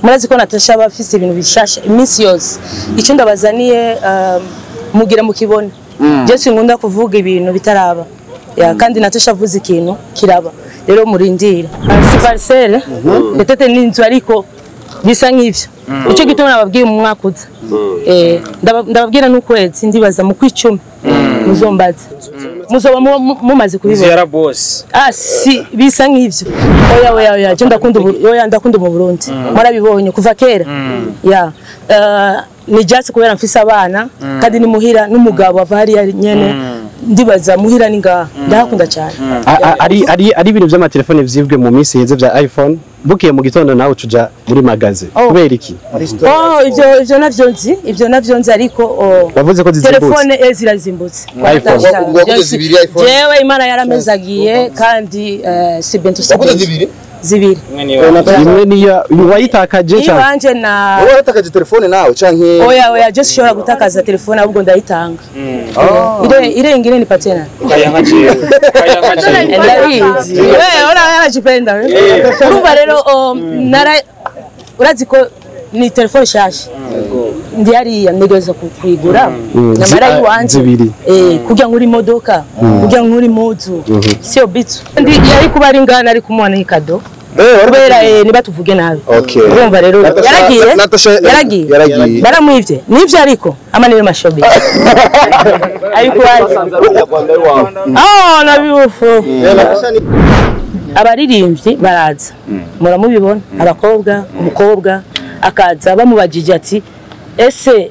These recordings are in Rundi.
Murazi ko Natasha aba afise ibintu bishasha iminsi yose. Icyo ndabazaniye, mugira mukibona. Je sinkunda kuvuga ibintu bitaraba ya, kandi Natasha avuze ikintu kiraba. Rero murindira. Si parcelle, peut-être ni inzu, ariko bisa nk'ivyo. Icyo gituma nababwiye mu mwaka uza. Ndababwira n'ukwezi, ndibaza mu kwicumi muzombaza, muzoba mumaze Inzu kubibona. Ya boss. Ah, si bisa nk'ivyo. Oya, oya, oya, je ndakunda oya, ndakunda mu Burundi. Mwarabibonye kuva kera ya. Ni just kubera mfise abana, kandi ni muhira n'umugabo ava hariya nyene. Ndibaza muhira ni ngaha, ndahakunda cyane. Ari ibintu vy'amatelefone vyibwe mu minsi iheze vya iPhone, bukiye mu gitondo nawe ucuja muri magasin. Oh. Kubera iki? Oh, ivyo navyo nzi, ivyo navyo nzi, ariko oh, Wavuze ko zizimbutse. Telefone zirazimbutse. iPhone. Ubwo waguze zibiri iPhone? Jewe Imana yaramezagiye, kandi si bintu si Waguze bintu. zibiri? Zibiri. Imwe niyo. Imwe niyo wayitakaje cyane? Iwanje na Wowe waratakaje telefone nawe canke? Oya, oya, je sishobora gutakaza telefone, ahubwo ndayitanga. Ile ile ingine nipatie nani? Ukayanka jewe. Ukayanka jewe. Ndabizi. Wewe ona anajipenda. Urumva rero, nara urazi ko ni telefone shasha. Ndi hariya ntegereza kuyigura. Namara iwanje. Zibiri. Kugira ngo uri imodoka, kugira ngo uri impuzu. Sio bitu. Ndi yari kuba ari ngana ari kumuha n'ikado. Kubera niba tuvuge nabi. Okay. Urumva rero yaragiye. Natasha Yaragiye. Yaragiye. Baramwivye. Nivyo, ariko ama niwe mashobi. Ariko wazi. Ah, nabibufu. Abaririmbyi baraza, muramubibona, abakobwa, umukobwa akaza bamubajije ati: "Ese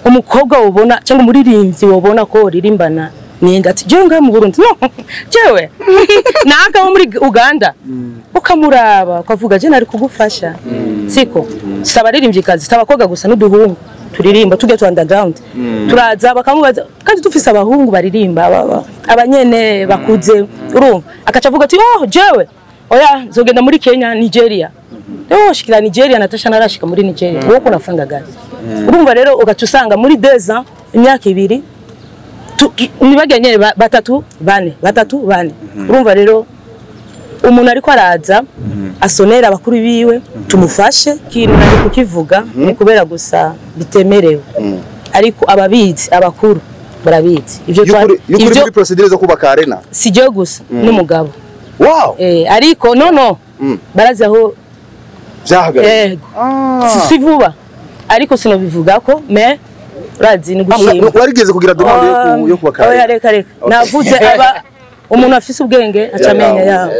umukobwa wobona cyangwa umuririmbyi wobona ko uririmbana ninde?" Ati: "Jewe ngaha mu Burundi, no jewe naka wo muri Uganda." Ukamuraba ukavuga: "Je nari kugufasha." Siko si abaririmbyi kazi, si abakobwa gusa, n'uduhungu turirimba tujya tu underground turaza bakamubaza, kandi dufise abahungu baririmba abanyene bakuze. Urumva akaca avuga ati: "Oh, jewe oya, nzogenda muri Kenya, Nigeria." Rero shikira Nigeria, Natasha narashika muri Nigeria, wowe kuna franga gani? Urumva rero ugaca usanga muri 2 ans, imyaka 2, nibajya nyene batatu bane, batatu bane. Urumva rero umuntu ariko araza asonera abakuru biwe tumufashe. Kintu nari kukivuga ni kubera gusa bitemerewe, ariko ababizi, abakuru barabizi ivyo Yukuri ivyo muri procédure zo kubaka arena. Si je gusa, n'umugabo. Ariko no barazi aho Vyahagaze. Yego, si vuba, ariko sinobivuga ko, mais urazi ni gushima. Warigeze kugira demande yo kubaka Oya, arena? reka, reka. Navuze aba umuntu afise ubwenge acamenya yawe.